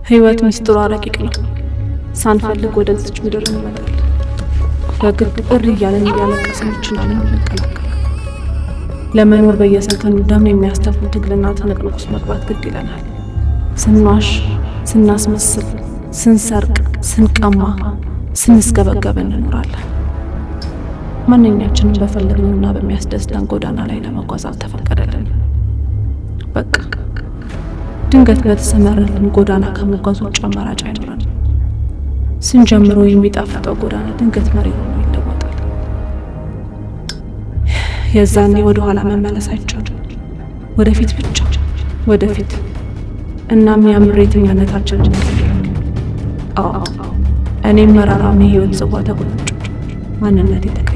ህይወት ምስጢሯ ረቂቅ ነው። ሳንፈልግ ወደዚች ምድር እንመጣለን። በግድ እሪ እያለን እያለቀስን ይችን ዓለም እንቀላቀላለን። ለመኖር በየሰከንዱ ደም የሚያስተፉ ትግልና ትንቅንቅ ውስጥ መግባት ግድ ይለናል። ስንዋሽ፣ ስናስመስል፣ ስንሰርቅ፣ ስንቀማ፣ ስንስገበገብ እንኖራለን። ማንኛችንም በፈለግነውና በሚያስደስተን ጎዳና ላይ ለመጓዝ አልተፈቀደልንም። በቃ ድንገት በተሰመረልን ጎዳና ከመጓዝ ውጭ አማራጭ አይኖረንም። ስንጀምረው የሚጣፍጠው ጎዳና ድንገት መሪር ሆኖ ይለወጣል። የዛኔ ወደ ኋላ መመለስ አይቻልም። ወደፊት ብቻ ወደፊት። እናም ያ ምሬተኛነታችንን ይቀይራል። አዎ፣ እኔም መራራውን የህይወት ጽዋ ተጎነጨሁ። ማንነቴ ተቀየረ።